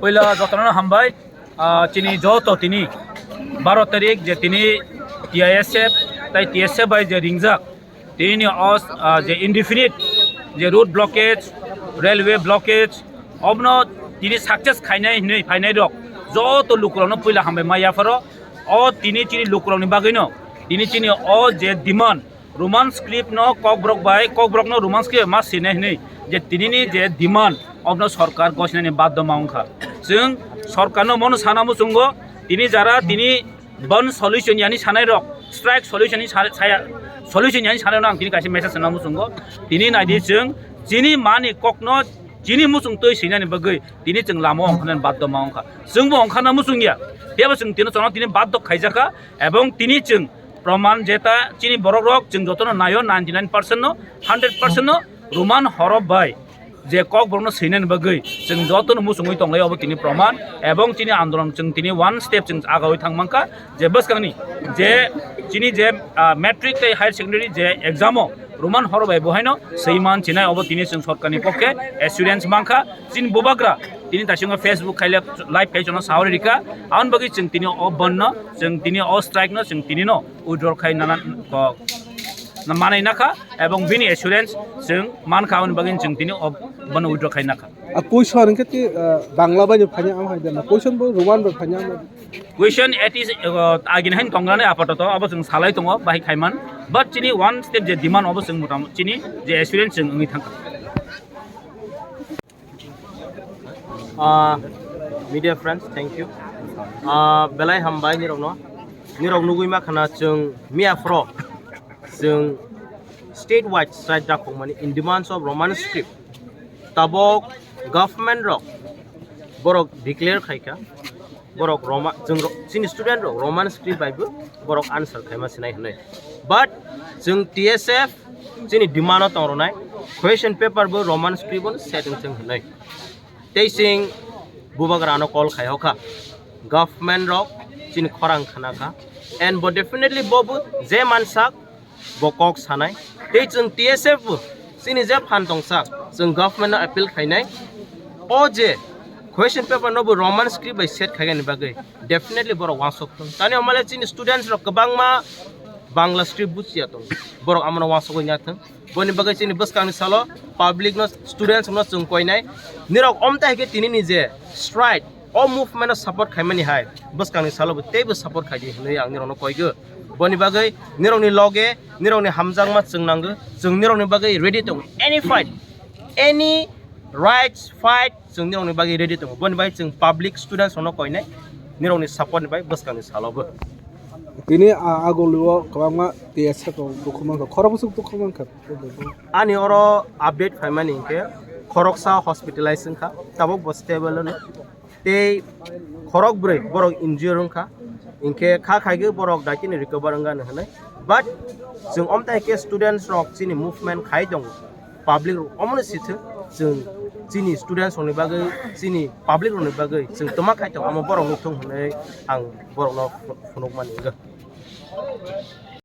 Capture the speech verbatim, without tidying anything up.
Puila jotono hambai, ah, chini joto tini baro tarik je tini T I S F tai T S F bai je ringjak, tini o, ah, je indefinite je road blockage, railway blockage, obno tini success khainai hinwi phainai rok joto lukurokno puila hambai ma yapharo. O tini chini lukurokni bagwino tini chini o je demand, Roman script no Kokborok bai, Kokborok no Roman script ma sine hinwi je tinini je demand obno sorkar gosnani baddo ma wngkha. Chwng sorkar no mono sana muchungo, tini jara tini ban solution yani sanai rok, strike solution ni sa-, saya, solution yani sanai rok ang tini kaisa message sana muchungo. Tini naidi chwng chini mani kokno chini muchung twi sinani bagwi tini chwng lama ongkhanani baddo ma wngkha. Chwngbo ongkhana muchungya, tebo chwng tino chwngno tini baddo khaijakha, ebong tini chwng proman jeta chini borok rok chwng jotono naio ninety nine percent no, hundred percent no Roman horof bai je Kokborok no swinani bagwi chwng jotono muchungwi tonglai obo tini proman, ebong chini andolon chwng tini one step chwng agawi thang mankha je bwskangni je chini je, ah, matric tei higher secondary je exam o Roman horof bai bo haino swi man chinai obo tini chwng sorkarni pokhe assurance mankha. Chini bubagra tini taisongo Facebook khai live, live khai chwngno sawi rikha. Aboni bagwi chwng tini o bandh no, chwng tini o strike no, chwng tini no withdraw khai nana ko na manai nakha, ebong bini assurance chwng mankha, aboni bagwi chwng tini o bandh no withdraw khai nakha. A question hwnkhe ti, ah, Bangla bai phanya am hai dana. Question bo Roman bai phanya am. Question at is, uh, agini hain tongnani apatoto abo chwng salai tongo, bahai khaiman. But chini one step je demand obo chwng motam chini je assurance chwng wngwi thangkha. Ah, media friends, thank you. Ah, belai hambai nirokno. Nirok nugwi ma khana chwng miya phro chwng state wide strike dakhokmani in demands of Roman script. Tabok government rok borok declare khaikha, borok Roma, chwng ro-, chini student rok Roman script bai bo borok answer khaima sinai hwnwi. But chwng T S F chini demand o tong rwnai, question paper bo Roman script o set wng thung hwnwi. Tei chwng bubagra no call khai hokha, government rok chini khorang khna kha, and bo definitely bo bo je mansak bo kok sanai. Tei chwng T S F bo chini je phan tongsa, chwng government no appeal khainai. O je question paper no bo Roman script bai set khaigani bagwi definitely borok wansok thung. Tani omale chini students rok kwbangma Bangla script buchiya tong. Borok amano wansogwi nya thung. Boni bagwi chini bwskangni salo public no, students no chwng koinai. Nirok omta hai khe tini ni je strike, o movement no support khaimani hai bwskangni salo bo teibo support khaidi hwnwi ang nirokno koigo. Boni bagwi nirokni loge nirokni hamjakma chwng nango, chwng nirokni bagwi ready tongo. Any fight, any rights fight, chwng nirokni bagwi ready tongo. Boni bagwi chwng public students rokno koinai nirokni support ni bagwi bwskangni salo bo. Tini a-, agulio kwbangma T S F rok dukhu mankha, khorok bwswk dukhu mankha. Ani oro update phaimani hinkhe khoroksa hospitalize wngkha, tabuk bo stable ono. Tei khorok bwrwi borok injure wngkha, hinkhe kha khaigwi borok daikini recover wngano hwnwi. But chwng omtai khe students rok chini movement khai tongo, public rok omono sithwk, chwng chini students rokni bagwi, chini public rokni bagwi chwng twma khai tongo, omo borok nukthung hwnwi ang borokno phunukmani wngkha.